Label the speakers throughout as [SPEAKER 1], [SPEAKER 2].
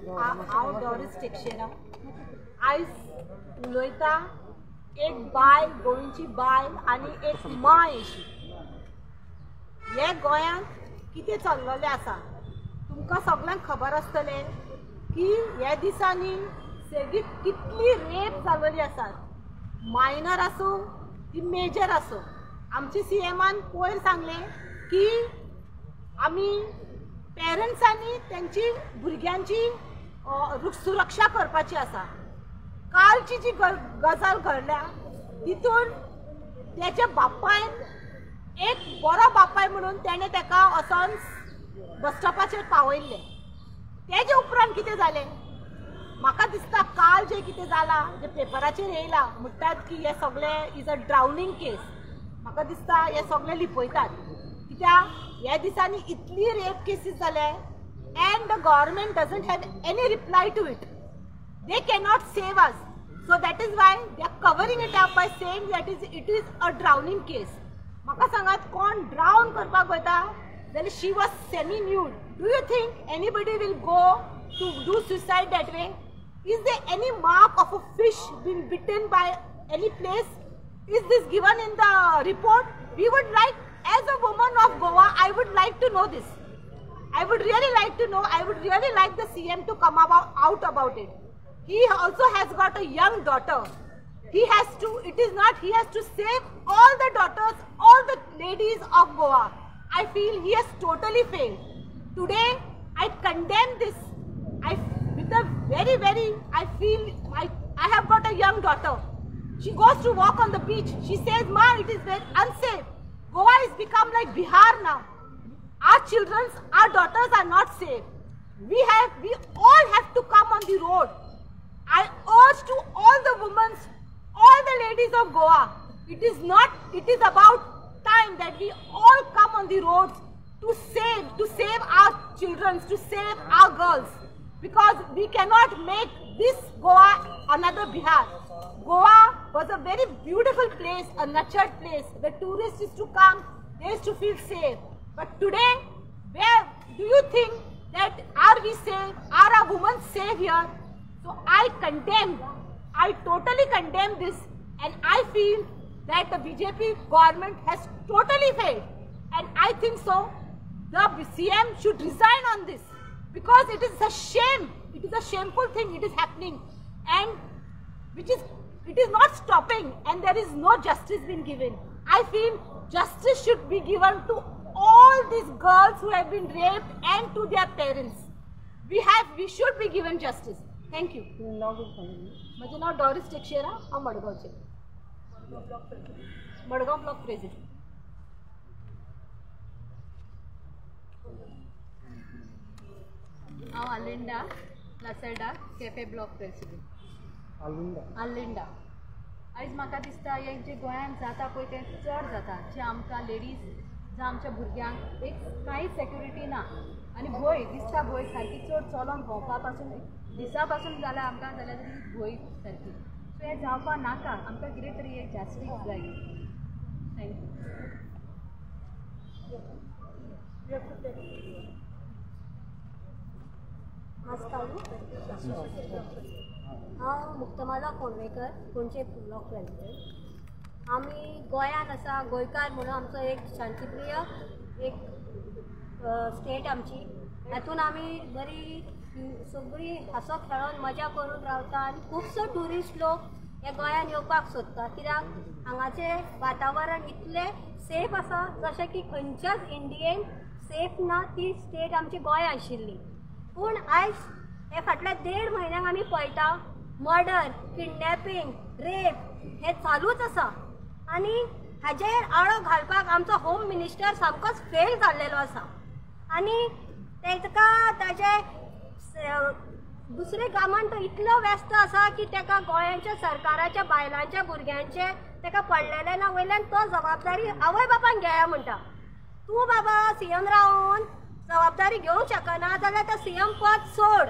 [SPEAKER 1] हांव Doris Teixeira. आयज उलयता एक बायल, गोंयची बायल आनी एक माय अशी. हे गोंयांत कितें चल्लेलें आसा तुमकां सगल्यांक खबर आसतलें की ह्या दिसांनी सेगीत कितली रेप जाल्ली आसात, मायनर आसूं ती मेजर आसूं. आमचे सीएमान पयर सांगलें की आमी पेरंट्सांनी तेंची भुरग्यांची सुरक्षा करपाची आसा. कालची जी गजाल घडल्या तितून तेच्या बापायन एक बरो बापाय म्हणून तेणें तेका वचोन बस स्टॉपाचेर पावयल्लें. तेजे उपरांत कितें जालें, म्हाका दिसता काल जें कितें जालां जें पेपराचेर येयलां म्हणटात की हें सगळें is a drowning केस. म्हाका दिसता हें सगळें लिपयतात कित्याक ह्या दिसांनी इतली रेप केसीस जाले and the government doesn't have any reply to it. They cannot save us. So that is why they are covering it up by saying that is it is a drowning case. म्हाका सांगात कोण ड्रावन करपाक वता जाल्यार she was semi nude. Do you think anybody will go to do suicide that way? Is there any mark of a fish been bitten by any place? Is this given in the report? We would like, as a woman of Goa, I would like to know this. I would really like to know. I would really like the CM to come out about it. He also has got a young daughter. He has to, it is not, he has to save all the daughters, all the ladies of Goa. I feel he has totally failed. Today, I condemn this. I, with a very, very, I feel, I have got a young daughter. She goes to walk on the beach. She says, Ma, it is very unsafe. Goa has become like Bihar now. Our children, our daughters are not safe. We all have to come on the road. I urge to all the women, all the ladies of Goa, it is about time that we all come on the roads to save our children, to save our girls, because we cannot make this Goa another Bihar. Goa was a very beautiful place, a nurtured place. The tourists used to come, they used to feel safe. But today, where do you think that are we safe? Are our women safe here? So I condemn, I totally condemn this, and I feel that the BJP government has totally failed. And I think so, the CM should resign on this, because it is a shame. It is a shameful thing. It is happening, and which is, it is not stopping, and there is no justice being given. I feel justice should be given to all these girls who have been raped and to their parents. We should be given justice. Thank you. म्हजें नांव Doris Teixeira, हांव मडगांवचें, Madgaon block president.
[SPEAKER 2] हांव आलिंडा लासेडा, Quepem block president. आलिंडा. आयज म्हाका दिसता हें जें गोंयांत जाता पळय तें चड जाता, जें आमकां लेडीज जावं आमच्या भुरग्यांक एक कांयच सेक्युरिटी ना आनी भंय दिसता, भंय सारकी चड चलोन भोंवपा पासून दिसा पासून जाल्यार आमकां जाल्यार तरी भंय सारकी. सो हें जावपा नाका, आमकां कितें तरी एक जास्टीस जाय. Thank you.
[SPEAKER 3] हांव मुक्तमाला कोंडवेकर, पणजे ब्लॉक प्रेसिडेंट. आमी गोंयांत आसा, गोंयकार म्हणून आमचो एक शांतीप्रिय एक स्टेट आमची. हातून आमी बरी सगळीं हांसो खेळोन मजा करून रावता आनी खुबसो ट्युरिस्ट लोक हे गोंयांत येवपाक सोदता, कित्याक हांगाचें वातावरण इतलें सेफ आसा जशें की खंयच्याच इंडियेन सेफ ना ती स्टेट आमची गोंय आशिल्ली. पूण आयज हे फाटल्या 1.5 म्हयन्यांक आमी पळयता मर्डर, किडनॅपिंग, रेप हे चालूच आसा आनी हाजेर आळो घालपाक आमचो होम मिनिस्टर सामकोच फेल जाल्लेलो आसा. आनी ताका ताजे दुसरे कामान तो इतलो व्यस्त आसा की ताका गोंयांच्या सरकाराच्या बायलांच्या भुरग्यांचे ताका पडलेलें ना. वयल्यान तो जबाबदारी आवय बापान घेया म्हणटा. तूं बाबा सीएम रावन जबाबदारी घेवंक शकना जाल्यार तो सीएम पद सोड.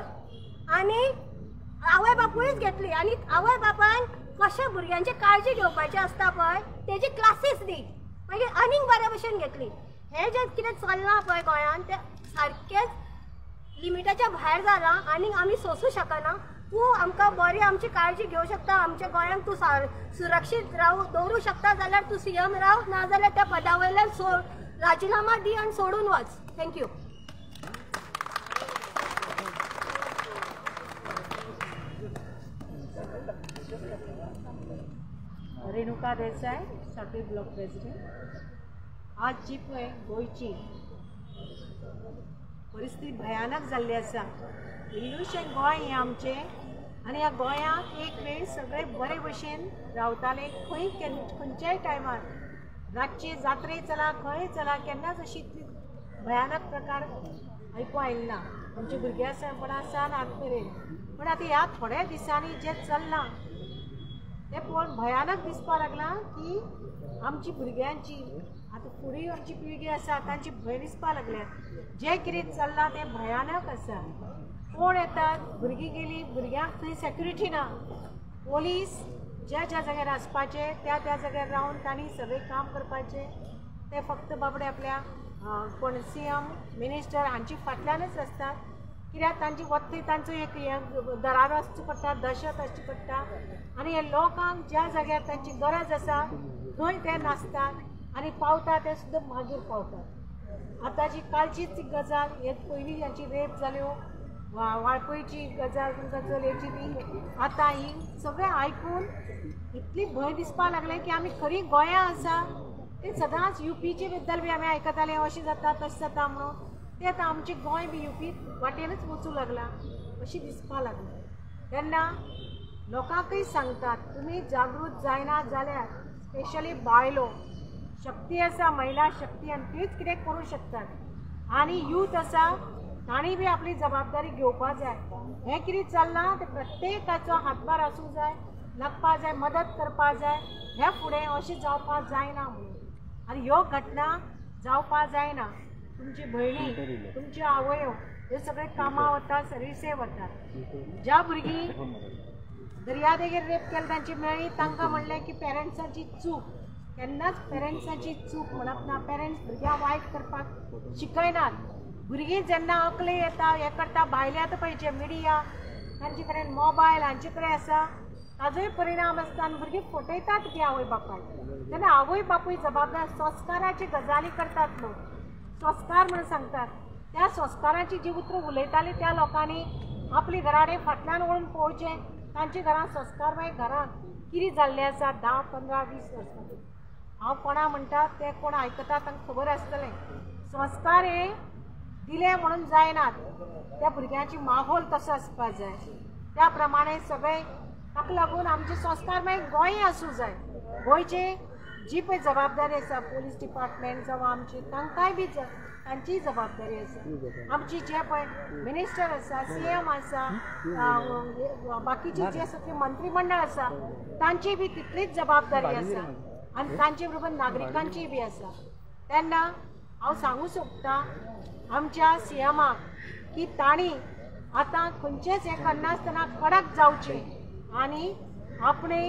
[SPEAKER 3] आनी आवय बापूयच घेतली आनी आवय बापान कशें भुरग्यांची काळजी घेवपाची आसता पळय तेजी क्लासीस दी, मागीर आनीक बऱ्या भशेन घेतली. हें जें कितें चल्लां पळय गोंयांत तें सारकेंच लिमिटाच्या भायर जालां आनी आमी सोंसूं शकना. तूं आमकां बरी आमची काळजी घेवं शकता, आमच्या गोंयांक तूं सुरक्षीत राव दवरूं शकता जाल्यार तूं सीएम राव, ना जाल्यार त्या पदा वयल्यान राजिनामा दी आनी सोडून वच. Thank you.
[SPEAKER 1] Renuka Desai, Sanquelim block president. आज जी पळय गोंयची परिस्थिती भयानक जाल्ली आसा. इल्लुशें गोंय हें आमचें आनी ह्या गोंयांत एक वेळ सगळे बरे भशेन रावताले. खंय खंयच्याय टायमार रातचे जात्रे चला खंय चला केन्नाच अशी इतली भयानक प्रकार आयकूंक आयले ना. आमच्या भुरग्यापणा सावन आतां मेरेन. पूण आतां ह्या थोड्या दिसांनी जें चल्लां तें पळोवन भयानक दिसपाक लागलां की आमची भुरग्यांची आतां फुडें आमची पिळगी आसा तांची भंय दिसपाक लागल्या. जें कितें चल्लां तें भयानक आसा. कोण येतात, भुरगीं गेलीं, भुरग्यांक थंय सेक्युरिटी ना. पोलीस ज्या ज्या जाग्यार आसपाचे त्या त्या जाग्यार रावन तांणी सगळें काम करपाचें. ते फक्त बाबडे आपल्या कोण सी एम मिनिस्टर हांची फाटल्यानच आसतात. कित्याक तांची वत्ती तांचो एक हें दरारो आसचो पडटा, दहशत आसची पडटा. आनी हे लोकांक ज्या जाग्यार तांची गरज आसा थंय ते नासतात आनी पावता ते सुद्दां मागीर पावतात. आतांची कालचीच गजाल, हे पयलीं हांची रेप जाल्यो, वाळपयची गजाल तुमकां चलयेची ती, आतां ही सगळें आयकून इतली भंय दिसपाक लागलें की आमी खरी गोंयां आसा. ते सदांच युपीचे बद्दल बी आमी आयकताले, अशें जाता तशें जाता म्हणून. ते आतां आमचें गोंय बी युपी वाटेनच वचूं लागलां अशें दिसपाक लागलें. तेन्ना लोकांकय सांगतात तुमी जागृत जायना जाल्यार स्पेशली बायलो शक्ती आसा, महिला शक्ती, आनी तीच कितें करूं शकतात. आनी यूथ आसा तांणी बी आपली जबाबदारी घेवपा जाय. हें कितें चल्लां तें प्रत्येकाचो हातभार आसूंक जाय, लागपा जाय, मदत करपा जाय. हें फुडें अशें जावपाक जायना म्हणून. आनी ह्यो घटना जावपा जायना. तुमची भयणी, तुमच्यो आवयो ह्यो सगळे कामां वता, सर्विसे वतात. ज्या भुरगीं दर्यादेगेर रेप केले तांची मेळ्ळी, तांकां म्हणलें की पेरंट्सांची चूक. केन्नाच पेरंट्सांची चूक म्हणप ना. पेरंट्स भुरग्यांक वायट करपाक शिकयनात. भुरगीं जेन्ना अकले येता हें करता, भायले आतां पळय मिडिया तांचे कडेन मोबायल हांचे कडेन आसा, ताजोय परिणाम आसता आनी भुरगीं फटयतात ती आवय बापायक. तेन्ना आवय बापूय जबाबदार. संस्काराची गजाली करतात लोक, संस्कार म्हणून सांगतात. त्या संस्काराची जी उतरां उलयताली त्या लोकांनी आपली घराडे फाटल्यान वळून पळोवचें. तांच्या घरांत संस्कार मागीर घरांत कितें जाल्लें आसा 10, 15, 20 वर्सां. हांव कोणा म्हणटा तें कोण आयकता तांकां खबर आसतलें. संस्कार हे दिले म्हणून जायनात, त्या भुरग्यांची माहोल तसो आसपा जाय. त्या प्रमाणे सगळें ताका लागून आमचे संस्कार मागीर गोंय आसूं जाय. गोंयचे जी पळय जबाबदारी आसा पोलीस डिपार्टमेंट जावं आमची, तांकांय बी तांचीय जबाबदारी आसा. आमची जे पळय मिनिस्टर आसा, सी एम आसा, बाकीचे जे सगळे मंत्रीमंडळ आसा तांची बी तितलीच जबाबदारी आसा आनी तांचे बरोबर नागरिकांचीय बी आसा. तेन्ना हांव सांगूं सोदतां आमच्या सी एमाक की तांणी आतां खंयचेंच हें करनासतना कडक जावचें आनी आपणे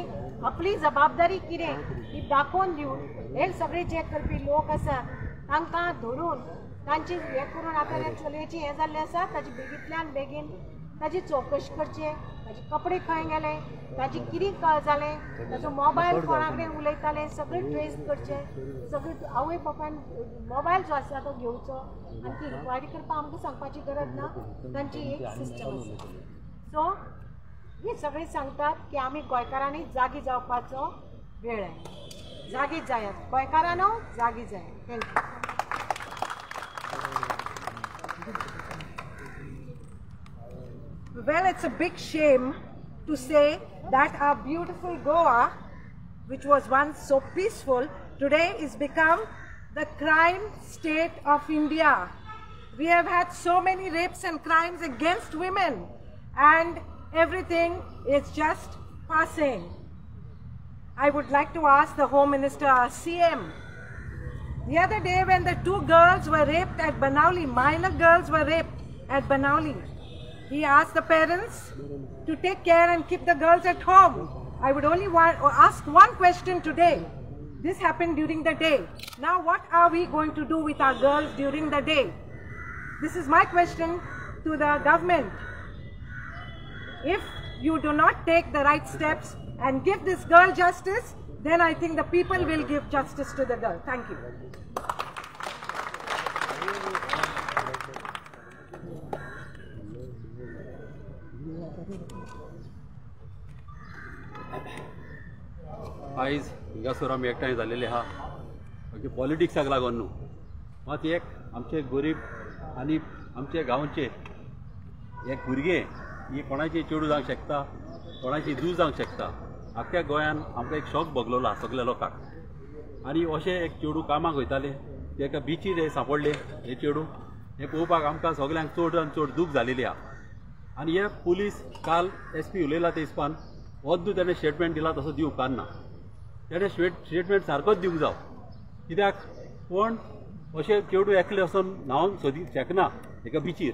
[SPEAKER 1] आपली जबाबदारी कितें ती दाखोवन दिवन हे सगळे जे करपी लोक आसा तांकां धरून तांची हें करून आतां हे चलयेची हें जाल्लें आसा ताची बेगींतल्यान बेगीन ताची चवकशी करची, ताचे कपडे खंय गेले, ताची कितें जालें, ताचो मोबायल कोणा कडेन उलयताले, सगळें ट्रेस करचें. सगळें आवय बापायन मोबायल जो आसा तो घेवचो आनी ती इन्क्वायरी करपाक आमकां सांगपाची गरज ना, तांची एक सिस्टम आसा. सो हे सगळे सांगतात की आमी गोंयकारांनी जागी जावपाचो वेळ आहे. जागी जायात गोंयकारांनो, जागी जायात. Thank you.
[SPEAKER 4] Well, it's a big shame to say that our beautiful Goa, which was once so peaceful, today is become the crime state of India. We have had so many rapes and crimes against women, and everything is just passing. I would like to ask the Home Minister, our CM, the other day when the two girls were raped at Benaulim, minor girls were raped at Benaulim, he asked the parents to take care and keep the girls at home. I would only ask one question today. This happened during the day. Now what are we going to do with our girls during the day? This is my question to the government. If you do not take the right steps and give this girl justice, then I think the people will give justice to the girl. Thank you.
[SPEAKER 5] आयज हिंगासर आमी एकठांय जाल्लेले आहा okay पॉलिटिक्साक लागून न्हू, मात एक आमचे गरीब आनी आमचे गांवचे एक भुरगे ही कोणाची चेडूं जावंक शकता, कोणाची धूव जावंक शकता. आख्ख्या गोंयान आमकां एक शॉक भोगलेलो आहा सगल्या लोकांक. आनी अशें एक चेडूं कामाक वयतालें, तेका बिचीर हे सांपडलें हें चेडूं. हें पळोवपाक आमकां सगल्यांक चड आनी चड दूख जालेली आहा. आनी हे पुलीस काल एस पी उलयला ते हिसपान अद्दू तेणें स्टेटमेंट दिला तसो दिवंक उपकारना. तेणें स्टेटमेंट सारकोच दिवंक जावो, कित्याक कोण अशें चेडूं एकलें वचून न्हांवंक सोदी शकना एका बिचीर.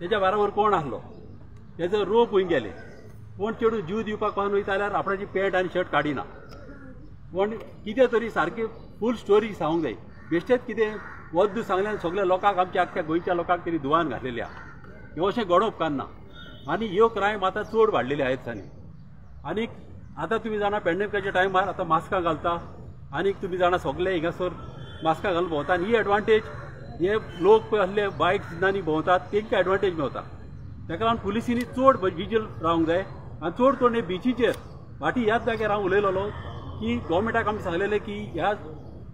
[SPEAKER 5] तेच्या बाराबर कोण आसलो, तेजो रोप खंय गेले, कोण चेडूं जीव दिवपाक पावन वयता जाल्यार आपणाची पॅन्ट आनी शर्ट काडिना. कोण कितें तरी सारकी फूल स्टोरी सांगूंक जाय. बेश्टेच कितें वद्द सांगल्यार सगल्या लोकांक आमच्या आख्ख्या गोंयच्या लोकांक तेणी दुवान घातलेली आहा. हें अशें घडोवप उपकारना. आनी ह्यो क्रायम आतां चड वाडलेले आहात दिसांनी. आनीक आतां तुमी जाणा पेंडेमिकाच्या टायमार आतां मास्कां घालता, आनीक तुमी जाणा सगळे हिंगासर मास्कां घालून भोंवता. आनी ही एडवांटेज हे लोक पळय आसले बायक्स भोंवतात तेंकां एडवांटेज मेवता. ताका लागून पुलिसींनी चड विजील रावंक जाय आनी चड करून हे बिचीचेर फाटीं ह्याच जाग्यार हांव उलयलेलो की गोवोरमेंटाक आमी सांगलेलें की ह्या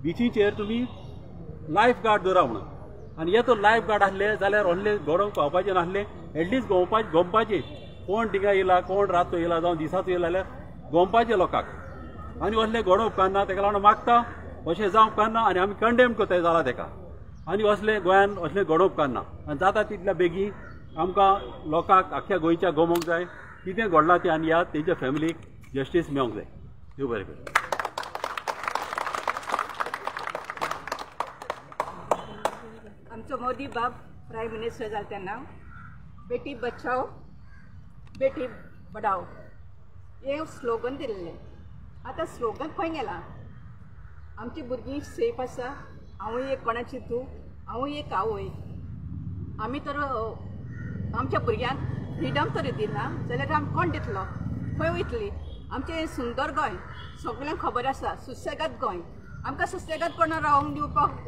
[SPEAKER 5] बिचीचेर तुमी लायफ गार्ड दवरा म्हणून. आनी हे तर लायफ गार्ड आसले जाल्यार व्हडलें घडोवंक पावपाचें नासलें. एटलिस्ट गोमपाचें कोण थिंगा येयला, कोण रातचो येयला जावं दिसाचो येयला जाल्यार गोमपाचें लोकांक. आनी असलें घडोवंक उपकारना. ताका लागून मागता अशें जावंक उपकारना आनी आमी कंडेम करता जाला ताका. आनी असलें गोंयान असलें घडोवंक उपकारना. आनी जाता तितल्या बेगीन आमकां लोकांक आख्ख्या गोंयच्या गोमोंक जाय कितें घडलां तें आनी ह्या तेंच्या फॅमिलीक जस्टीस मेळोंक जाय. देव बरें करूं.
[SPEAKER 6] आमचो मोदी बाब प्रायम मिनिस्टर जाले तेन्ना बेटी बचाओ बेटी बडाओ हें स्लोगन दिल्लें. आतां स्लोगन खंय गेलां? आमची भुरगीं सेफ आसा. हांवूय एक कोणाची धूव, हांवूय एक आवय. आमी तर आमच्या भुरग्यांक फ्रिडम तरी दिना जाल्यार आमी कोण दितलो, खंय वयतली? आमचें हें सुंदर गोंय सगल्यांक खबर आसा, सुसेगाद गोंय. आमकां सुसेगाद कोणा रावंक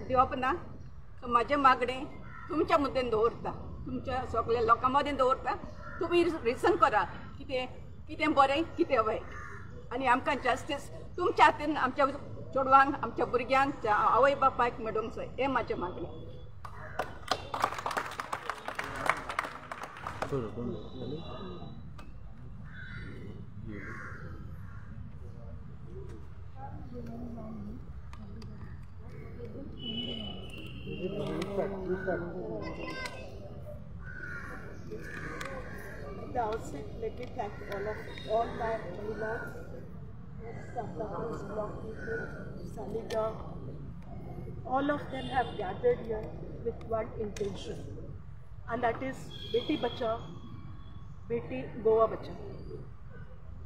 [SPEAKER 6] दिवप ना. सो म्हाजें मागणें तुमच्या मुद्देन दवरता, तुमच्या सगल्या लोकां मदें दवरता, तुमी रिसन करा कितें कितें बरें कितें वायट. आनी आमकां जस्टीस तुमच्या हातीन आमच्या चेडवांक, आमच्या भुरग्यांक, आवय बापायक मेळूंक जाय, हें म्हाजें मागणें.
[SPEAKER 1] At the outset, let me thank all my in-laws, Santa block people, Saliga. All of them have gathered here with one intention, and that is Beti Bachao, Beti Goa Bachao.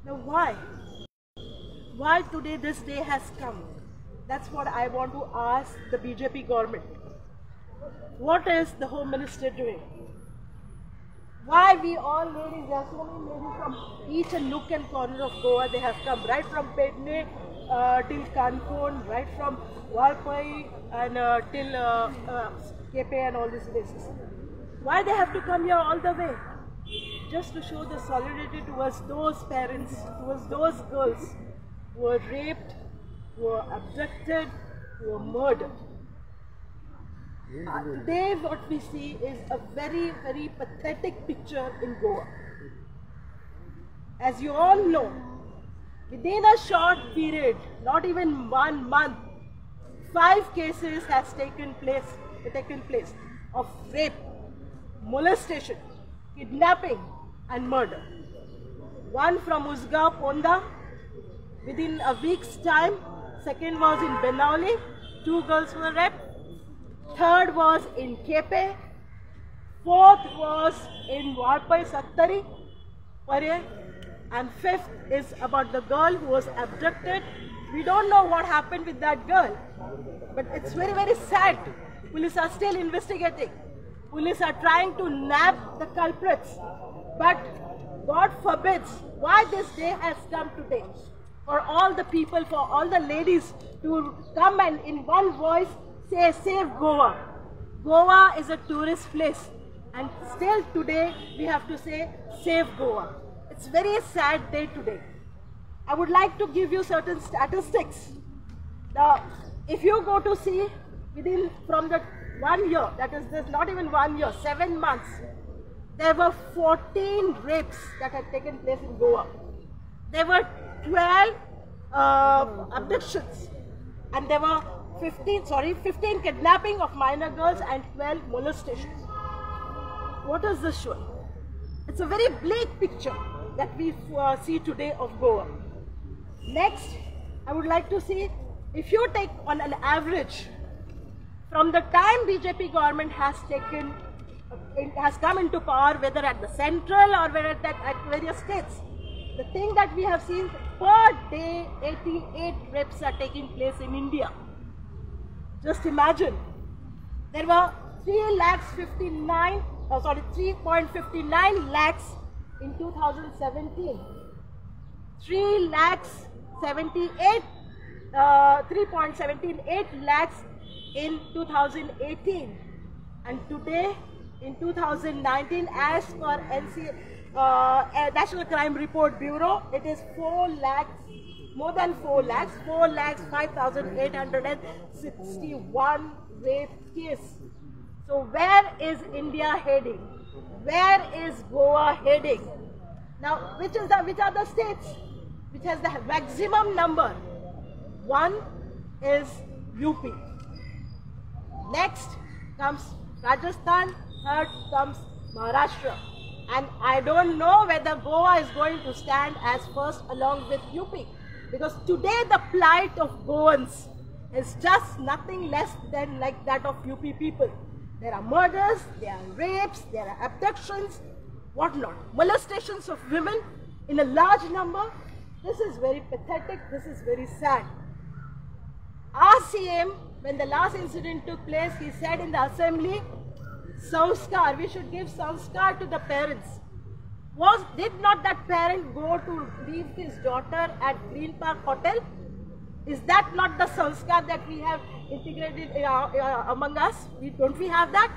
[SPEAKER 1] Now why? Why today this day has come? That's what I want to ask the BJP government. What is the Home Minister doing? Why we all ladies, there are so many ladies from each and nook and corner of Goa, they have come right from Pedne till Canacona, right from Valpoi and till Kepe and all these places. Why they have to come here all the way? Just to show the solidarity towards those parents, towards those girls who were raped, who were abducted, who were murdered. Today what we see is a very, very pathetic picture in Goa. As you all know, within a short period, not even 1 month, 5 cases has taken place of rape, molestation, kidnapping and murder. One from Usgao, Ponda, within a week's time. Second was in Benaulim, 2 girls were raped. Third was in Kepe. Fourth was in Valpoi, Sattari, Pare. And fifth is about the girl who was abducted. We don't know what happened with that girl, but it's very, very sad. Police are still investigating. Police are trying to nab the culprits. But God forbids why this day has come today. For all the people, for all the ladies to come and in one voice say, save Goa. Goa is a tourist place, and still today we have to say, save Goa. It's very sad day today. I would like to give you certain statistics. Now, if you go to see within from the 1 year, that is this not even 1 year, 7 months, there were 14 rapes that had taken place in Goa. There were 12 abductions, and there were 15 kidnapping of minor girls and 12 molestations. What is this showing? It's a very bleak picture that we see today of Goa. Next, I would like to see, if you take on an average, from the time BJP government has taken, has come into power, whether at the central or whether at various states, the thing that we have seen, per day 88 rapes are taking place in India. Just imagine, there were 3.59 lakhs in 2017, 3.78 lakhs in 2018, and today in 2019, as per National Crime Report Bureau, it is 4 lakhs, more than 4 lakhs, 4,05,861 rape case. So where is India heading? Where is Goa heading? Now, which are the states which has the maximum number? One is UP. Next comes Rajasthan, third comes Maharashtra. And I don't know whether Goa is going to stand as first along with UP. Because today the plight of Goans is just nothing less than like that of UP people. There are murders, there are rapes, there are abductions, whatnot. Molestations of women in a large number. This is very pathetic, this is very sad. Our CM, when the last incident took place, he said in the assembly, sanskar, we should give sanskar to the parents. Did not that parent go to leave his daughter at Green Park Hotel? Is that not the sanskar that we have integrated in our, among us? Don't we have that?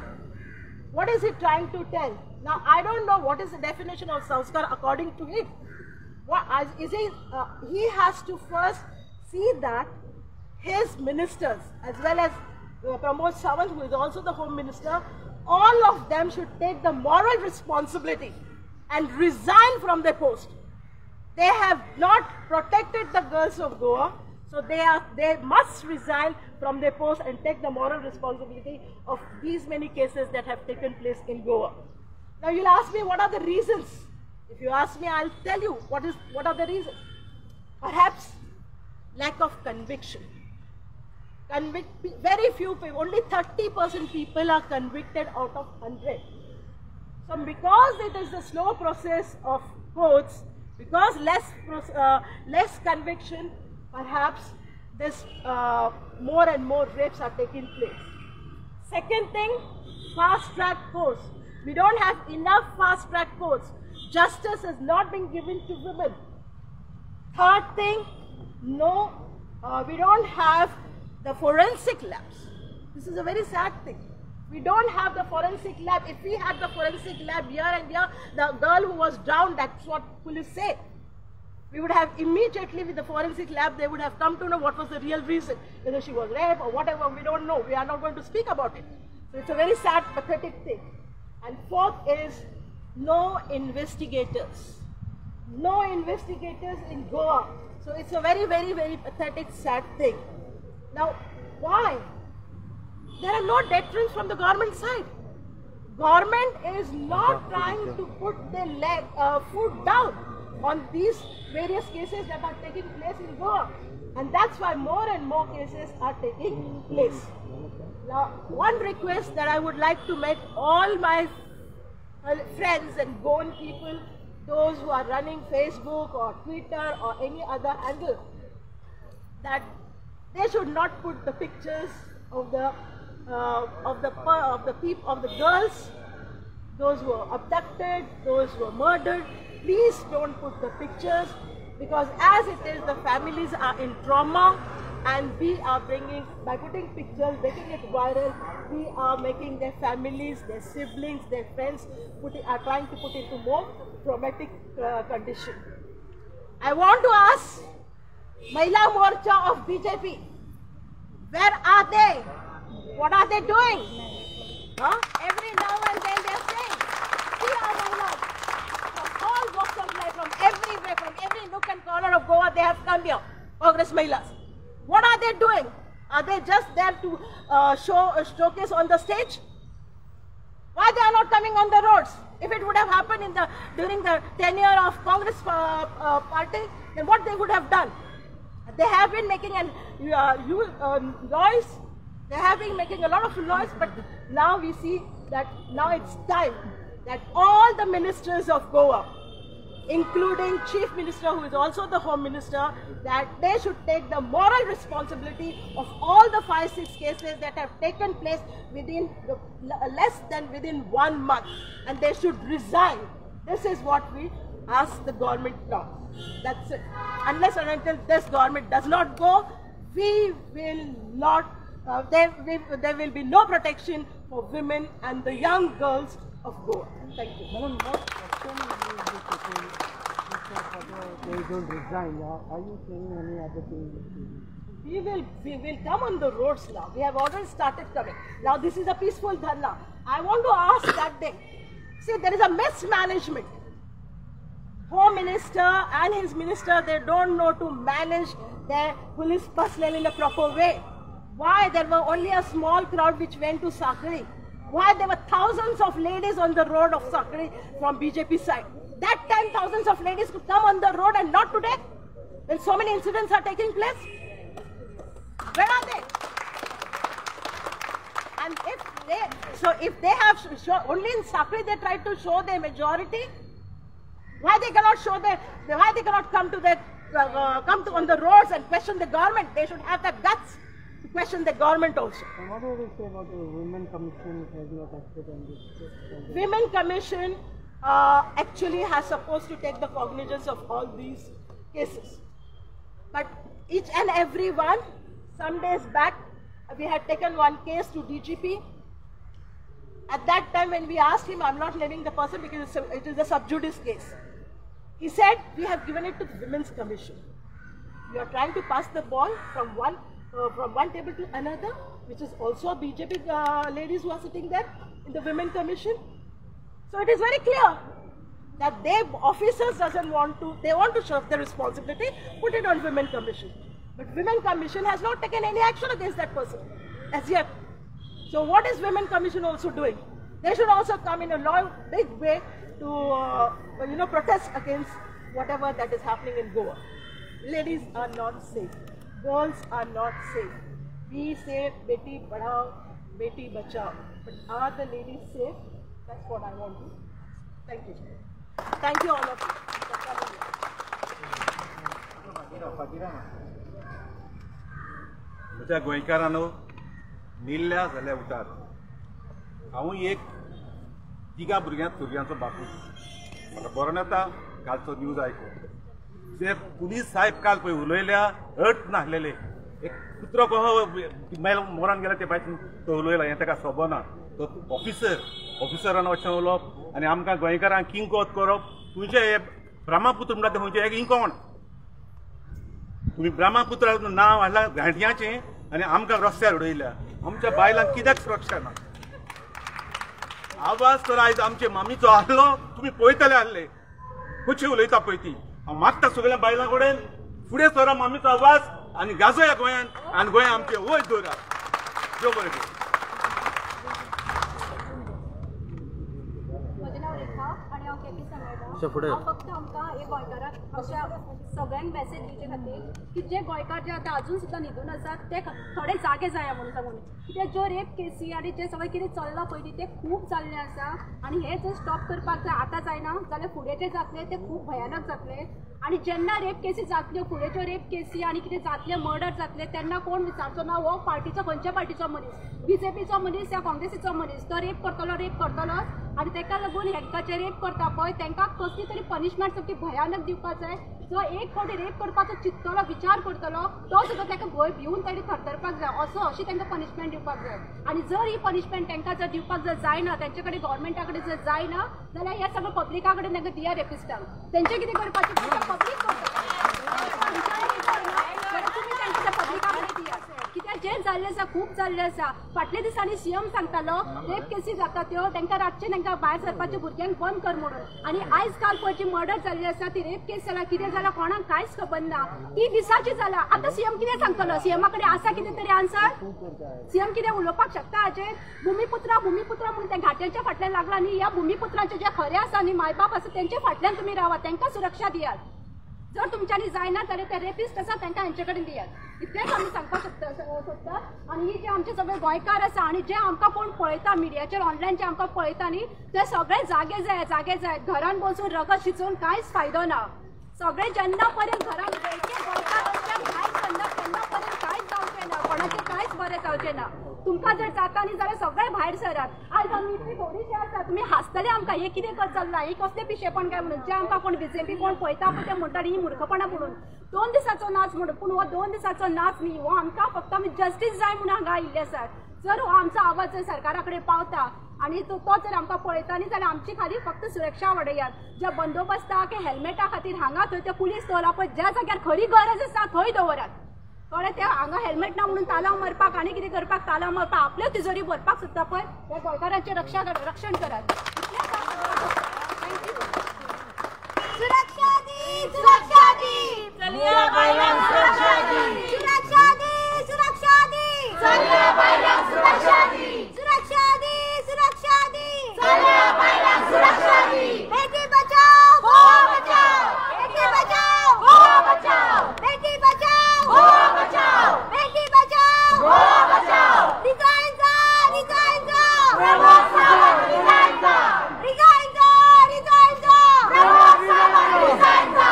[SPEAKER 1] What is he trying to tell? Now, I don't know what is the definition of sanskar according to him. What is he? He has to first see that his ministers, as well as Pramod Sawant, who is also the Home Minister, all of them should take the moral responsibility and resign from their post. They have not protected the girls of Goa, so they must resign from their post and take the moral responsibility of these many cases that have taken place in Goa. Now you'll ask me, what are the reasons? If you ask me, I'll tell you what are the reasons. Perhaps lack of conviction. Very few people, only 30% people are convicted out of 100. So because it is a slow process of courts, because less conviction, perhaps this more and more rapes are taking place. Second thing, fast track courts. We don't have enough fast track courts. Justice is not being given to women. Third thing, no, we don't have the forensic labs. This is a very sad thing. We don't have the forensic lab. If we had the forensic lab here and here, the girl who was drowned, that's what police say. We would have immediately with the forensic lab, they would have come to know what was the real reason, whether she was raped or whatever, we don't know. We are not going to speak about it. So it's a very sad, pathetic thing. And fourth is no investigators. No investigators in Goa. So it's a very, very, very pathetic, sad thing. Now, why? There are no deterrents from the government side. Government is not trying to put their leg, foot down on these various cases that are taking place in Goa. And that's why more and more cases are taking place. Now, one request that I would like to make all my friends and Goan people, those who are running Facebook or Twitter or any other handle, that they should not put the pictures of the of the people, of the girls, those who were abducted, those who were murdered. Please don't put the pictures, because as it is, the families are in trauma, and we are bringing, by putting pictures, making it viral, we are making their families, their siblings, their friends, are trying to put into more traumatic condition. I want to ask Mahila Morcha of BJP, where are they? What are they doing? Huh? Every now and then they are saying, we are Mahilas. From all walks of life, from everywhere, from every nook and corner of Goa, they have come here, Congress Mahilas. What are they doing? Are they just there to showcase on the stage? Why they are not coming on the roads? If it would have happened in the during the tenure of Congress party, then what they would have done? They have been making an noise. They have been making a lot of noise, but now we see that now it's time that all the ministers of Goa, including Chief Minister, who is also the Home Minister, that they should take the moral responsibility of all the 5-6 cases that have taken place within the, less than within 1 month, and they should resign. This is what we ask the government now. That's it. Unless and until this government does not go, we will not, there will be no protection for women and the young girls of Goa. Thank you.
[SPEAKER 7] Madam, what action will you be taking if they don't resign? Are you planning any other thing?
[SPEAKER 1] We will come on the roads now. We have already started coming. Now this is a peaceful dharna. I want to ask that thing. See, there is a mismanagement. Home Minister and his minister, they don't know to manage their police personnel in a proper way. Why there were only a small crowd which went to Sakri? Why there were thousands of ladies on the road of Sakri from BJP side? That time thousands of ladies could come on the road, and not today, when so many incidents are taking place. Where are they? And if they have show, only in Sakri they try to show their majority. Why they cannot show their? Why they cannot come to the on the roads and question the government? They should have the guts to question the government also.
[SPEAKER 7] And what do you say about the Women Commission has not acted on this?
[SPEAKER 1] Women Commission actually has supposed to take the cognizance of all these cases. But each and every one, some days back, we had taken one case to DGP. At that time when we asked him, I'm not naming the person because it is a sub judice case. He said, we have given it to the Women's Commission. We are trying to pass the ball from one table to another, which is also BJP ladies who are sitting there in the Women Commission. So it is very clear that they officers doesn't want to, they want to shirk the responsibility, put it on Women Commission. But Women Commission has not taken any action against that person as yet. So what is Women Commission also doing? They should also come in a big way to protest against whatever that is happening in Goa. Ladies are not safe. Girls are not safe. We say Beti Padhao, Beti Bachao. But are the ladies safe? That's what I want to ask. Thank you. Thank you all of you for coming here.
[SPEAKER 8] म्हज्या गोंयकारांनो निल्ल्या जाल्यार उठात. हांव एक तिगां भुरग्यांचो बापूय. म्हाका बरो येता कालचो न्यूज आयकून. जे पुलीस साहेब काल पळय उलयल्या अट नासलेले एक कुत्रो कसो मेल मोरान गेला ते भायर तो उलयला हें ताका सोबना. तो ऑफिसर ऑफिसरान अशें उलोवप आनी आमकां गोंयकारांक किंकोत करप. तुमचे हे ब्रह्मपुत्र म्हणटा ते खंयचे एक इंकोण तुमी ब्रह्मपुत्रा नांव हाडलां घांटयांचें आनी आमकां रस्त्यार उडयल्या. आमच्या बायलांक कित्याक सुरक्षा ना? आवाज तर आयज आमचे मामीचो आहलो तुमी पळयतले आहले कशी उलयता पळय ती. हांव मागता सगळ्या बायलां कडेन फुडें सरा मामीचो आवाज आनी गाजोया गोंयान आनी गोंया आमचें वयर दवरा. देव बरें करूं.
[SPEAKER 3] म्हजें नांव रेखा आनी हांव केपी सांगेडा.
[SPEAKER 2] हांव फक्त आमकां हे गोंयकारांक अशा सगळ्यांक मॅसेज दिवचे खातीर की जे गोंयकार जे आतां अजून सुद्दां न्हिदून आसात ते थोडे जागे जाया म्हणून सांगून, कित्याक ज्यो रेप केसी आनी जें सगळें कितें चल्लां पयलीं तें खूब जाल्लें आसा आनी हें जर स्टॉप करपाक जाय आतां जायना जाल्यार फुडें जें जातलें तें खूब भयानक जातलें. आनी जेन्ना रेप केसी जातल्यो, फुडें ज्यो रेप केसी आनी कितें जातलें, मर्डर जातलें, तेन्ना कोण विचारचो ना हो पार्टीचो, खंयच्या पार्टीचो मनीस, बीजेपीचो मनीस या काँग्रेसीचो मनीस, तो रेप करतलो, रेप करतलोच. आनी ताका लागून हेंकां जे रेप करता पळय तांकां कसली तरी पनिशमेंट सामकी भयानक दिवपाक जाय. जो एक फावटी रेप करपाचो चिंततलो, विचार करतलो तो सुद्दां ताका भंय भिवन ताणी थरथरपाक जाय, असो अशी तांकां पनिशमेंट दिवपाक जाय. आनी जर ही पनिशमेंट तांकां जर दिवपाक जर जायना, तेंचे कडेन गव्हर्मेंटा कडेन जर जायना जाल्यार ह्या सगळ्या पब्लिका कडेन तांकां दिया रेपिस्टांक, तेंचें कितें करपाचें पब्लीक करतलें, तुमी तांच्या पब्लिका कडेन दियात. कित्याक जें जाल्लें आसा खूब जाल्लें आसा. फाटल्या दिसांनी सीएम सांगतालो रेप केसी जाता त्यो तांकां रातचें तांकां भायर सरपाचें भुरग्यांक बंद कर म्हणून, आनी आयज काल पळय जी मर्डर जाल्ली आसा ती रेप केस जाला, कितें जाला कोणाक कांयच खबर ना, ती दिसाची जाला. आतां सीएम कितें सांगतलो? सीएमा कडेन आसा कितें तरी आन्सर? सीएम कितें उलोवपाक शकता हाचेर? भुमिपुत्रा भुमिपुत्रा म्हणून त्या घाट्यांच्या फाटल्यान लागला न्ही, ह्या भुमिपुत्रांचे जे खरें आसा न्ही मायबाप आसा तेंच्या फाटल्यान तुमी रावा, तांकां सुरक्षा दियात. जर तुमच्यांनी जायना जाल्यार ते रेपिस्ट आसा तांकां हेंचे कडेन दियात, इतलेंच आमी सांगपाक सोदता. आनी ही जे आमचे सगळे गोंयकार आसा आनी जे आमकां कोण पळयता मिडियाचेर ऑनलायन जे आमकां पळयता न्ही ते सगळे जागे जाय, जागे जाय. घरान बसून रगत शिजोवन कांयच फायदो ना. सगळे जेन्ना पर्यंत घरान गोंयकार भायर सरना तेन्ना पर्यंत कांयच जावचें ना, कोणाचें कांयच बरें जावचें ना. तुमकां जर जाता न्ही जाल्यार सगळे भायर सरात. आयज आमी इतली थोडीशी आसा, तुमी हांसतले आमकां हें कितें चल्लां, हें कसलें पिशेपण काय म्हणून. जे आमकां कोण बीजेपी कोण पळयता पळय ते म्हणटात ही मूर्खपणां म्हणून, 2 दिसाचो नाच म्हणून, पूण हो 2 दिसाचो नाच न्ही, हो आमकां फक्त आमी जस्टीस जाय म्हणून हांगा आयिल्ले आसात. जर हो आमचो आवाज जर सरकारा कडेन पावता आनी तो जर आमकां पळयता न्ही जाल्यार आमची खाली फक्त सुरक्षा वाडयात. ज्या बंदोबस्ताक हेल्मेटा खातीर हांगा थंय ते पुलीस दवरला पळय, ज्या जाग्यार खरी गरज आसा थंय दवरात. कळ्ळें? ते हांगा हेल्मेट ना म्हणून तालांव मारपाक आनी कितें करपाक, तालांव मारपाक आपल्यो तिजोरी भरपाक सोदता पळय, त्या गोंयकारांचें रक्षण करात. Thank you.
[SPEAKER 3] सुरक्षा दी, सुरक्षा दी,
[SPEAKER 1] चलया बायलांक सुरक्षा दी,
[SPEAKER 3] सुरक्षा दी, सुरक्षा दी,
[SPEAKER 1] चलया बायलांक सुरक्षा दी,
[SPEAKER 3] सुरक्षा दी, सुरक्षा दी,
[SPEAKER 1] चलया बायलांक सुरक्षा दी.
[SPEAKER 3] बेटी बचाओ
[SPEAKER 1] गोवा बचाओ,
[SPEAKER 3] बेटी बचाओ
[SPEAKER 1] गोवा बचाओ,
[SPEAKER 3] बेटी बचाओ
[SPEAKER 1] गोवा बचाओ,
[SPEAKER 3] बेटी बचाओ
[SPEAKER 1] गोवा बचाओ.
[SPEAKER 3] रिजाइन जा, रिजाइन जा,
[SPEAKER 1] प्रमोद सावंत रिजाइन जा,
[SPEAKER 3] रिजाइन जा, रिजाइन जा,
[SPEAKER 1] प्रमोद सावंत रिजाइन जा.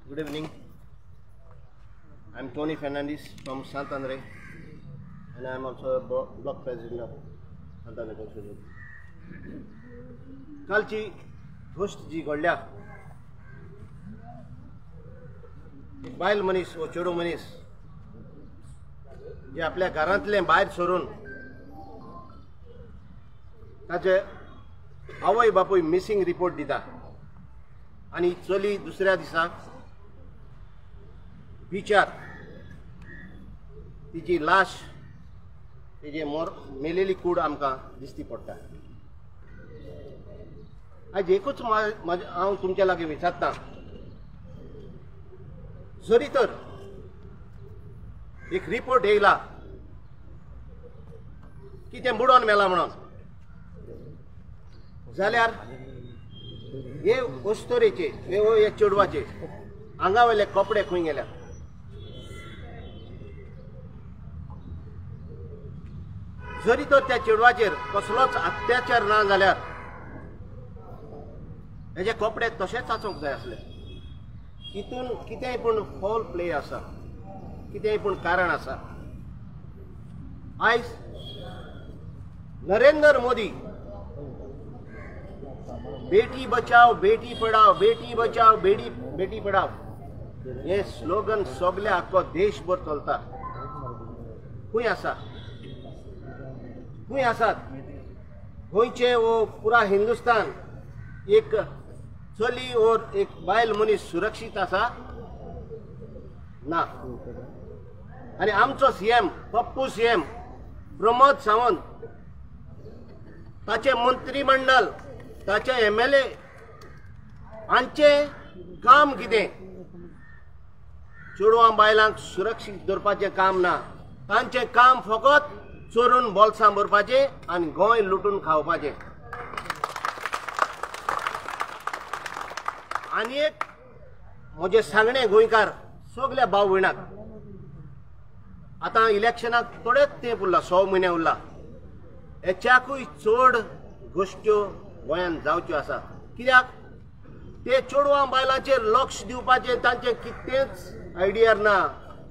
[SPEAKER 9] Good evening. I'm Tony Fernandez from Sant Andre, and I'm also a block president of Sant Andre constituency. कालची गोश्ट जी घडल्या, एक बायल मनीस वो चेडू मनीस जे आपल्या घरांतलें भायर सरून ताचे आवय बापूय मिसिंग रिपोर्ट दिता आनी चली दुसऱ्या दिसा बिचार तिची लाश, तिची मेलेली कूड आमकां दिसती पडटा. आयज एकूच हांव तुमच्या लागीं विचारता, जरी तर एक रिपोर्ट येयला की तें बुडोन मेला म्हणून, जाल्यार हे अस्तोरेचे हे चेडवाचे आंगा वयले कपडे खंय गेल्या? जरी तर त्या चेडवाचेर कसलोच अत्याचार ना जाल्यार हेजे कपडे तशेच आसूंक जाय आसले. तितून कितेंय पूण फॉल प्ले आसा, कितेंय पूण कारण आसा. आयज नरेंद्र मोदी बेटी बचाओ बेटी पढाओ, बेटी बचाओ बेटी पढाओ हे स्लोगन सगळे आख्खो देशभर चलता. खंय आसा? खंय आसात गोंयचे वो पुरा हिंदुस्तान एक चली और एक बायल मनीस सुरक्षीत आसा ना? आनी आमचो सीएम पप्पू सीएम प्रमोद सावंत, ताचे मंत्रीमंडळ, ताचे MLA हांचें काम कितें? चेडवां बायलांक सुरक्षीत दवरपाचें काम ना. तांचें काम फकत चोरून बोल्सां भरपाचें आनी गोंय लुटून खावपाचें. आनी एक म्हजें सांगणें गोंयकार सगल्या भाव भयणाक, आतां इलेक्शनाक थोडेच तेंप उरला, 6 म्हयने उरला, हेच्याकूय चड गोश्ट्यो गोंयांत जावच्यो आसा. कित्याक ते चेडवां बायलांचेर लक्ष दिवपाचें तांचें कितेंच आयडियार ना.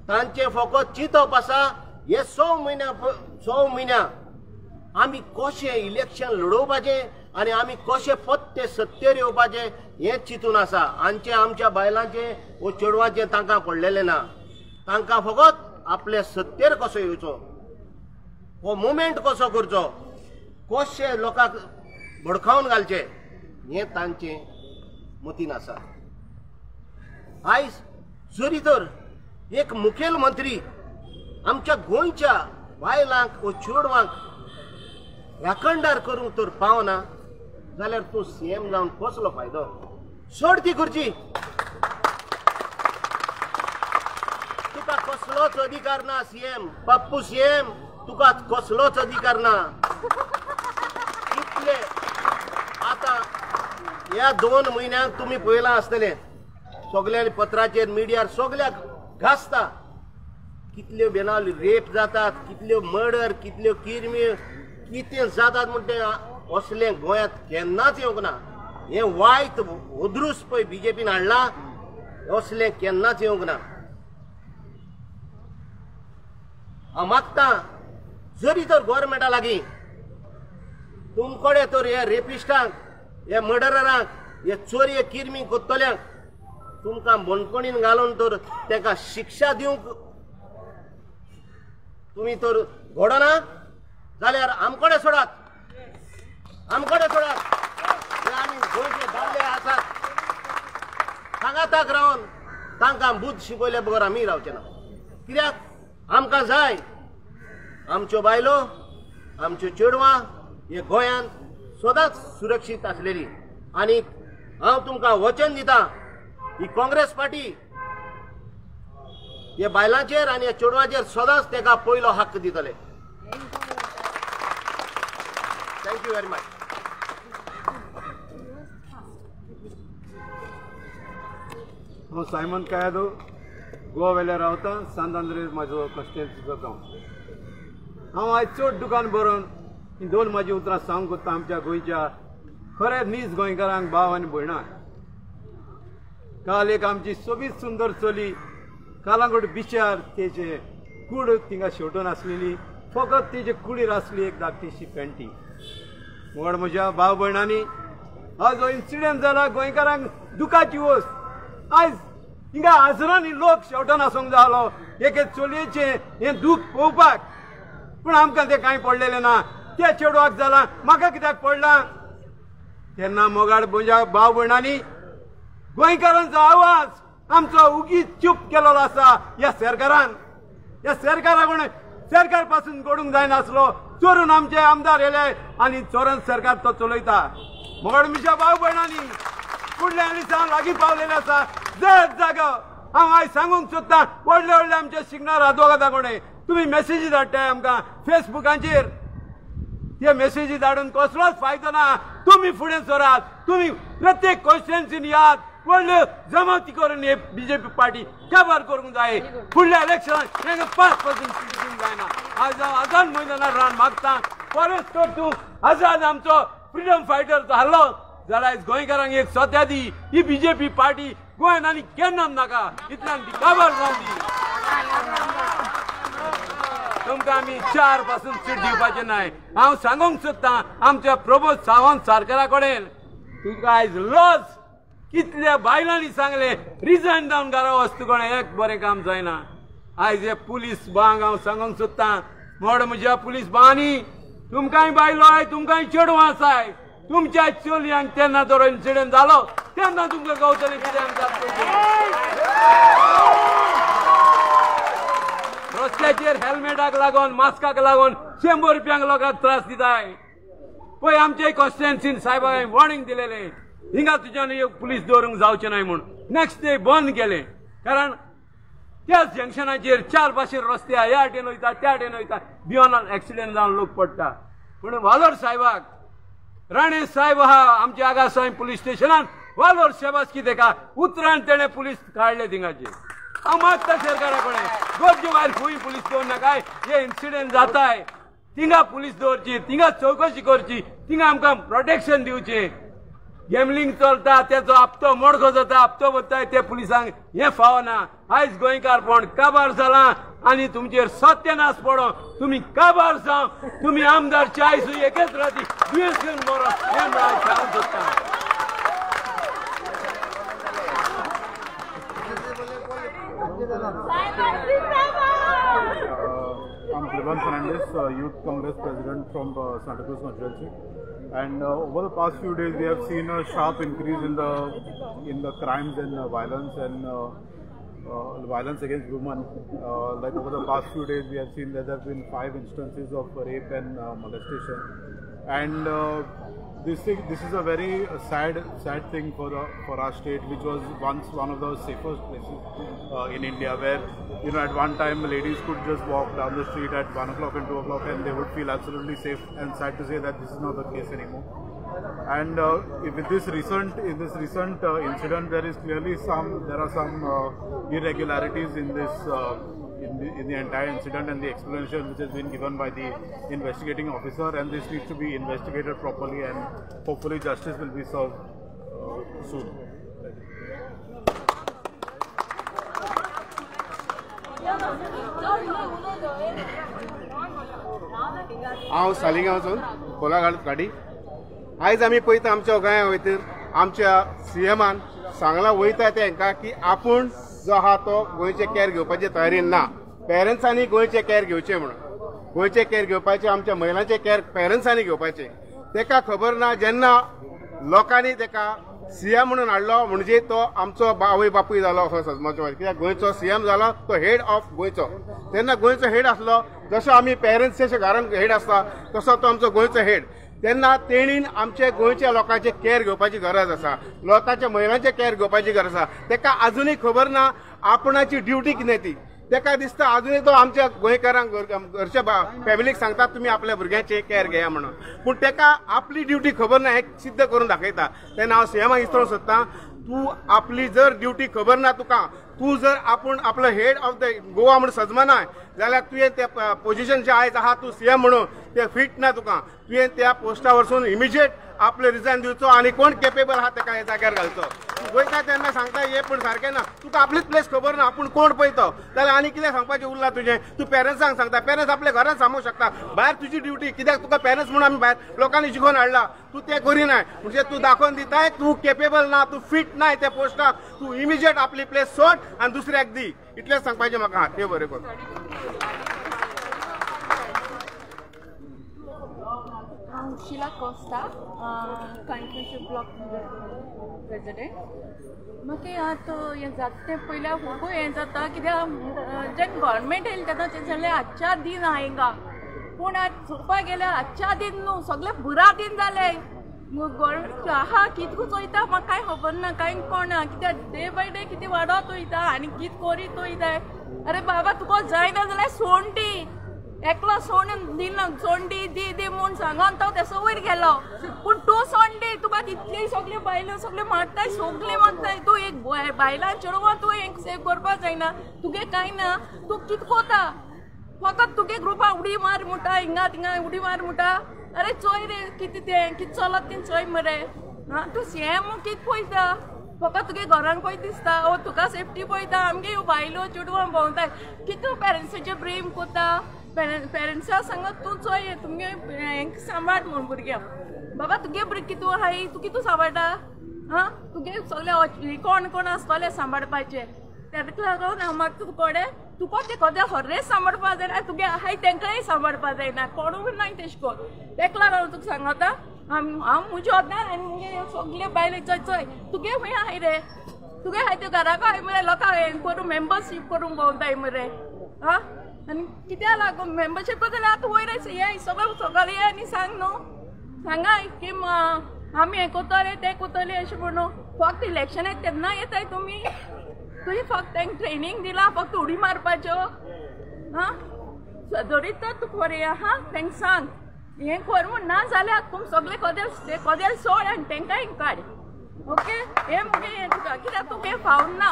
[SPEAKER 9] तांचें फकत चिंतप आसा हे 6 म्हयन्या आमी कशें इलेक्शन लडोवपाचें आनी आमी कशें पत्ते सत्तेर येवपाचें हें चिंतून आसा. आमचें आमच्या बायलांचें वो चेडवांचें तांकां पडलेलें ना. तांकां फकत आपले सत्तेर कसो येवचो, हो मुवमेंट कसो करचो, कशें लोकांक भडकावन घालचें हें तांचें मतीन आसा. आयज जरी तर एक मुखेलमंत्री आमच्या गोंयच्या बायलांक वो चेडवांक राखणदार करूंक तर पावना जाल्यार तूं सीएम जावन कसलो फायदो? सोड ती खुर्ची, तुका कसलोच अधिकार ना सीएम, पप्पू सीएम तुका कसलोच अधिकार ना. इतले आतां ह्या 2 म्हयन्यांक तुमी पळयलां आसतलें, सगल्या पत्राचेर मिडियार सगल्याक घासता कितल्यो बेनावली रेप जातात, कितल्यो मर्डर, कितल्यो किरमी कितें जातात म्हण तें असलें गोंयांत केन्नाच येवंक ना. हें वायट उद्रूस पळय बीजेपीन हाडलां, असलें केन्नाच येवंक ना. हांव मागता जरी तर गोवोरमेंटा लागीं तुमकडे तर हे रेपिस्टांक, हे मर्डरांक, हे चोरये किरमी कोत्तल्यांक तुमकां बंदखणीन घालून तर ताका शिक्षा दिवंक तुमी तर घडना जाल्यार आमकडे सोडात, आमकडे सोडात. आमी गोंयचे दादले आसात, सांगाताक रावन तांकां बुद्द शिकयले बगर आमी रावचे ना. कित्याक आमकां जाय आमच्यो बायलो, आमच्यो चेडवां हे गोंयांत सदांच सुरक्षीत आसलेली. आनी हांव तुमकां वचन दिता, ही काँग्रेस पार्टी हे बायलांचेर आनी ह्या चेडवांचेर सदांच ताका पयलो हक्क दितले. Thank you very much.
[SPEAKER 10] हांव सायमन कायादो, गोवा वेल्यार रावता, सांत आंद्रेज म्हाजो कॉन्स्टिट्युएन्सीचो गांव. हांव आयज चड दुकान बरोवन ही 2 म्हाजी उतरां सांगूंक कोत्ता आमच्या गोंयच्या खरें नीज गोंयकारांक, भाव आनी भयणांक. काल एक आमची सोबीत सुंदर चली कालांगूट बिचार तेजे कूड थिंगा शेवटून आसलेली, फकत तेजे कुडीर आसली एक धाकटीशी पेंटी. व्हड म्हज्या भाव भयणांनी आज हो इन्सिडंट जाला गोंयकारांक दुखाची वस्त. आयज हिंगा हजरांनी लोक शेवटून आसूंक जालो एके चलयेचें हें दूख पळोवपाक, पूण आमकां तें कांय पडलेलें ना. त्या चेडवाक जालां, म्हाका कित्याक पडलां? तेन्ना मोगाळ म्हज्या भाव भयणांनी गोंयकारांचो आवाज आमचो उगीच चूप केलेलो आसा ह्या सरकारान. ह्या सरकारा कोण सरकार पासून घडूंक जायनासलो, चोरून आमचे आमदार येले आनी चोरून सरकार तो चलयता. मोगाळ म्हज्या भाव भयणांनी फुडल्या दिसा लागीं पावलेले आसा जग जागो. हांव आयज सांगूंक सोदतां व्हडले व्हडले आमचे शिकणार आदवोगादा कोणे तुमी मेसेजी धाडटाय आमकां फेसबुकाचेर, ते मेसेजी धाडून कसलोच फायदो ना. तुमी फुडें सरात, तुमी प्रत्येक कॉन्स्टिट्युएन्सीन याद व्हडल्यो जमाती करून हे बीजेपी पार्टी काबार करूंक जाय. फुडल्या इलेक्शनाक हेंका 5% सीट दिवंक जायना. आयज हांव आझाद मैदानार रावन मागता, परत तर तूं आझाद आमचो फ्रिडम फायटर जालो जाल्यार आयज गोंयकारांक एक सत्या दी. ही बीजेपी पार्टी गोंयांत आनी केन्ना नाका, इतल्यान ती काबार जावन दी. तुमकां आमी 4 पासून सीट दिवपाचें नाय. हांव सांगूंक सोदतां आमच्या प्रमोद सावंत सरकारा कडेन, तुका आयज लज कितल्या बायलांनी सांगलें रिजायन जावन घरा वच, तुका एक बरें काम जायना. आयज हे पुलीस बांक हांव सांगूंक सोदतां, मोड म्हज्या पुलीस बांनी तुमकांय बायलो आय, तुमकांय चेडवां आसाय, तुमच्या चलयांक तेन्ना जर इन्सिडंट जालो तेन्ना तुमकां गावतलें कितें रस्त्याचेर हेल्मेटाक लागून, मास्काक लागून 100 रुपयांक लोकांक त्रास दिताय. पळय आमचे कॉन्स्टिट्युएन्सीन साहेबांक वॉर्निंग दिलेलें हिंगा तुज्यान एक पुलीस दवरूंक जावचें नाय म्हूण. नेक्स्ट डे बंद केलें, कारण त्याच जंक्शनाचेर 4 पांचशे रस्ते ह्या वाटेन वयता त्या वाटेन वयता, भिवन एक्सिडंट जावन लोक पडटा. पूण वालोर साहेबाक, राणे साहेब आहा आमच्या आगासाय पुलीस स्टेशनान वालोर शेबासकी तेका उतरान तेणें पुलीस काडले थिंगाचे. हांव मागता सरकारा कडेन गरजे भायर खंय पुलीस दवर नाकाय, हे इन्सिडंट जाताय थिंगा पुलीस दवरची, थिंगा चवकशी करची, थिंगा आमकां प्रोटेक्शन दिवचें. गॅमलिंग चलता तेचो हप्तो मोडको जाता, हप्तो वताय ते पुलिसांक हें फावना. आयज गोंयकारपण काबार जालां आनी तुमचेर सत्यनाश पडो, तुमी काबार जावं, तुमी आमदार चायस एकेच राती दुयेंस घेवन मरो हें म्हळ्यार सांगूंक सोदता.
[SPEAKER 11] I'm Clevan Fernandez, Youth Congress President from Santa Cruz constituency, and over the past few days we have seen a sharp increase in the crimes and violence and violence against women. Like over the past few days we have seen that there have been 5 instances of rape and molestation, and this is a very sad thing for our state, which was once one of the safest places in India, where at one time ladies could just walk down the street at 1 o'clock and 2 o'clock and they would feel absolutely safe. And sad to say that this is not the case anymore. And with this recent incident, there is clearly some irregularities in this. In the entire incident and the explanation which has been given by the investigating officer, and this needs to be investigated properly, and hopefully justice will be served soon.
[SPEAKER 12] हांव सालिगांवसून कोलाघाट गाडी. आयज आमी पळयता आमच्या गोंया वयतर आमच्या सीएमान सांगलां वयता ते हांकां की आपूण जो आहा तो गोंयचे केअर घेवपाचे तयारीन ना. पेरंट्सांनी गोंयचे केअर घेवचे म्हणून, गोंयचे केअर घेवपाचे, आमच्या महिलांचे केअर पेरंट्सांनी घेवपाचे. तेका खबर ना जेन्ना लोकांनी तेका सीएम म्हणून हाडलो म्हणजे तो आमचो आवय बापूय जालो असो समजचो, कित्याक गोंयचो सीएम जालो तो हेड ऑफ गोंयचो. तेन्ना गोंयचो हेड आसलो, जसो आमी पेरंट्स जशे घरान हेड आसता तसो तो आमचो गोंयचो हेड. तेन्ना तेणीन आमचे गोंयच्या लोकांचे केअर घेवपाची गरज आसा, लोकांच्या महिलांचे केअर घेवपाची गरज आसा. तेका आजुनूय खबर ना आपणाची ड्युटी कितें ती. तेका दिसता आजुनूय तो आमच्या गोंयकारांक घरच्या फॅमिलीक सांगता तुमी आपल्या भुरग्यांचे केअर घेया म्हणून, पूण तेका आपली ड्युटी खबर ना हें सिद्ध करून दाखयता. तेन्ना हांव सीएमाक विचारूंक सोदता, तूं आपली जर ड्युटी खबर ना तुका, तूं जर आपूण आपलो हेड ऑफ the Goa म्हणून सजमना जाल्यार तुवें त्या पोजिशन जे आयज आहा तूं सीएम म्हणून ते फिट ना तुका. तुवें त्या पोस्टा वरसून इमिजिएट आपले रिजायन दिवचो आनी कोण केपेबल आहा तेका ह्या जाग्यार घालचो. वयता तेन्ना सांगता हे पूण सारकें ना, तुका आपलीच प्लेस खबर ना, आपूण कोण पळयतो जाल्यार आनी कितें सांगपाचें उरलां तुजें. तूं पेरंट्सांक सांगता, पेरंट्स आपल्या घरान सांगूंक शकता, भायर तुजी ड्युटी कित्याक तुका पेरंट्स म्हणून आमी भायर लोकांनी शिकोवन हाडला, तूं तें करिनाय म्हणजे तूं दाखोवन दिताय तूं केपेबल ना, तूं फिट ना त्या पोस्टाक. तूं इमिजिएट आपली प्लेस सोड आनी दुसऱ्याक दी, इतलेंच सांगपाचें म्हाका. तें बरें करून.
[SPEAKER 13] हांव Sheila Costa, Canacona block president. म्हाका आतां हें जाता तें पयल्यार खूब हें जाता, कित्याक जेन्ना गव्हर्मेंट येयलें तेन्ना तें सांगलें अच्छा दिन आएगा, पूण आतां चोवपाक गेल्यार अच्छा दिन न्हू, सगळे बुरा दिन जाले. गव्हर्मेंट आहा कितको चोयता म्हाका कांय खबर ना, कांय कोण ना, कित्याक डे बाय डे कितें वाडत वयता आनी कितें करीत वयताय. अरे बाबा तुका जायना जाल्यार सोड दी, एकलो सोड दिना, सोड दी दी दी म्हूण सांगोन तो तेसो वयर गेलो, पूण तूं सोड दी, तुका तितली सगळ्यो बायलो सगळ्यो मारताय, सगळीं मारताय. तूं एक बायलां चेडवां तूं एक सेव करपाक जायना, तुगे कांय ना, तूं कितें कोता, फकत तुगे ग्रुपा उडी मार म्हणटा, हिंगा थिंगा उडी मार म्हणटा. अरे चोय रे कितें तें कितें चलत तें चोय मरे. आं तूं सीएम कितें पळयता, फकत तुगे घरान पळय दिसता, ओ तुका सेफ्टी पळयता. आमगे बायलो चेडवां भोंवताय, कितू पेरंट्साचेर प्रेम कोता, पेरंट्सा सांगत तूं चोय तुमगे हेंक सांबाळ म्हूण भुरग्यांक. बाबा तुगे भुरगीं कितू आहाय, तूं कितू सांबाळटा? आं तुगे सगळे कोण कोण आसतले सांबाळपाचे, तेका लागून हांव मागता तुका कडेन, तुका ते कोदेल खरेंच सांबाळपा जायना, तुगे आहाय तेंकांय सांबाळपा जायना, कोणूय ना तेश कोन्न. तेका लागून हांव तुका सांगता, हांव म्हज्या ओदनार आनी मुगे सगळे बायले चोय चोय तुगे खंय आहाय रे, तुगे आहाय त्यो घराक आहाय मरे, लोकांक हें करून मेंबरशीप करूंक भोंवताय मरे. आं आनी कित्याक लागून मेंबरशीप जाल्यार आतां वयर हे सगळें सगळें ये आनी सांग न्हू, सांगाय की आमी हें कोत्तले तें कोत्तले अशें म्हणून. फक्त इलेक्शन येता तेन्ना येताय तुमी, तुवें फक्त तांकां ट्रेनींग दिलां फक्त उडी मारपाच्यो. आं जरी तर तुका बरें आहा तांकां सांग हें कर म्हूण, ना जाल्यार तुमी सगळे कोदेल ते कोदेल सोड आनी तांकांय काड. ओके हें मुगे हें तुका कित्याक तुका फावून ना.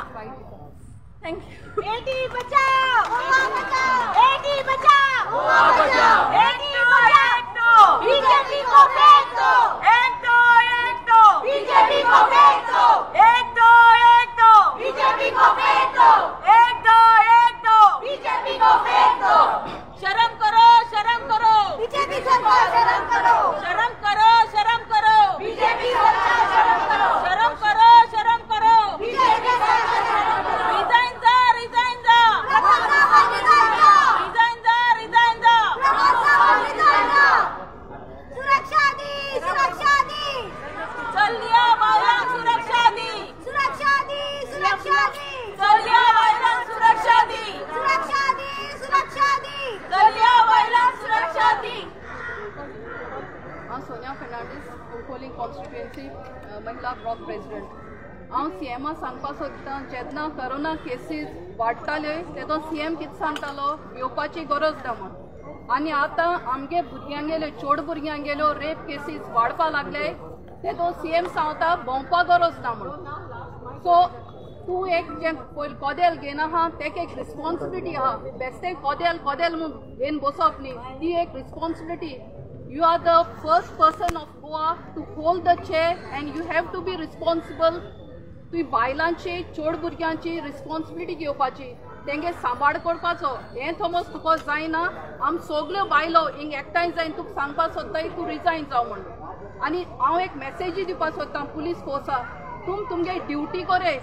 [SPEAKER 13] Thank you.
[SPEAKER 1] Beti Bachao Goa बचाओ, बेटी बचाओ गोवा बचाओ, बेटी बचाओ बीजेपी को फेंक दो,
[SPEAKER 13] एक दो एक दो
[SPEAKER 1] बीजेपी को फेंक दो,
[SPEAKER 13] एक दो एक दो
[SPEAKER 1] बीजेपी को फेंक दो,
[SPEAKER 13] एक दो एक दो
[SPEAKER 1] बीजेपी को फेंक दो.
[SPEAKER 2] शर्म करो, शर्म करो
[SPEAKER 1] बीजेपी सरकार, शर्म करो,
[SPEAKER 2] शर्म करो, शर्म करो
[SPEAKER 1] बीजेपी सरकार, शर्म करो,
[SPEAKER 2] शर्म करो, शर्म करो
[SPEAKER 1] बीजेपी सरकार, शर्म करो.
[SPEAKER 2] रिजाइन जा, रिजाइन जा, रिजाइन जा, रिजाइन जा.
[SPEAKER 1] सुरक्षा दी, सुरक्षा दी,
[SPEAKER 2] चलिया बायलांक सुरक्षा दी,
[SPEAKER 1] सुरक्षा दी, सुरक्षा दी,
[SPEAKER 2] चलिया बायलांक सुरक्षा दी,
[SPEAKER 1] सुरक्षा दी, सुरक्षा दी,
[SPEAKER 2] चलिया बायलांक सुरक्षा दी.
[SPEAKER 13] हांव सोनिया फर्नांडीस, कुंकोली कॉन्स्टिट्युएन्सी महिला ब्लॉक प्रेसिडेंट. हांव सी एमा सांगपाक सोदतां, जेन्ना करोना केसीस वाडटाल्यो तेदो सी एम कितें सांगतालो, येवपाची गरज ना म्हूण. आनी आतां आमगे भुरग्यांगेल्यो, चोड भुरग्यांगेल्यो रेप केसीस वाडपा लागले, तेदो सी एम सांगता भोंवपा गरज ना म्हूण. सो तूं एक जें पयलीं कदेल घेवन आहा तेका एक रिस्पॉन्सिबिलिटी आहा. बेश्टें कदेल कदेल म्हूण घेवन बसप न्ही, ती एक responsibility. You are the first person of Goa to hold the chair and you have to be responsible. तुवें बायलांची, चोड भुरग्यांची रिस्पॉन्सिबिलिटी घेवपाची, तेंगे सांबाळ करपाचो. हें थोमोस तुका जायना. आम सगल्यो बायलो हिंग एकठांय जायन तुका सांगपाक सोदताय तूं रिजायन जाव म्हणून. आनी हांव एक मॅसेजूय दिवपाक सोदतां पुलीस फोर्सा, तुम तुमगे ड्युटी करे.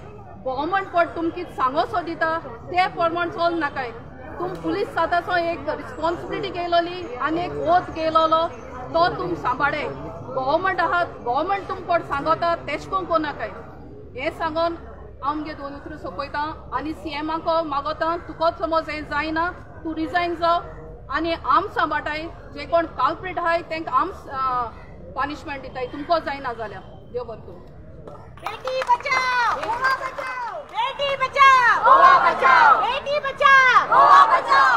[SPEAKER 13] गव्हर्मेंट पड तुमकां कितें सांगो सो दिता ते प्रमाण चल नाकाय. तुम पुलीस जातासो एक रिस्पॉन्सिबिलिटी घेयलोली आनी एक ओथ घेयलोलो तो तुम सांबाळे. गव्हर्मेंट आहा, गव्हर्मेंट तुम कोण सांगता तेश कोण कोनाकाय. हें सांगोन हांव मुगे दोन उतरां सोंपयता आनी सी एमाक मागोता, तुका समज हें जायना तूं रिजायन जाव आनी आम सांबाळटाय. जे कोण काल्प्रेट आहाय तेंकां आम पनिशमेंट दिताय, तुमकां जायना जाल्यार. देव बरें करूं.
[SPEAKER 1] बेटी बचाओ गोवा बचाओ, बेटी बचाओ गोवा बचाओ, बेटी बचाओ गोवा बचाओ.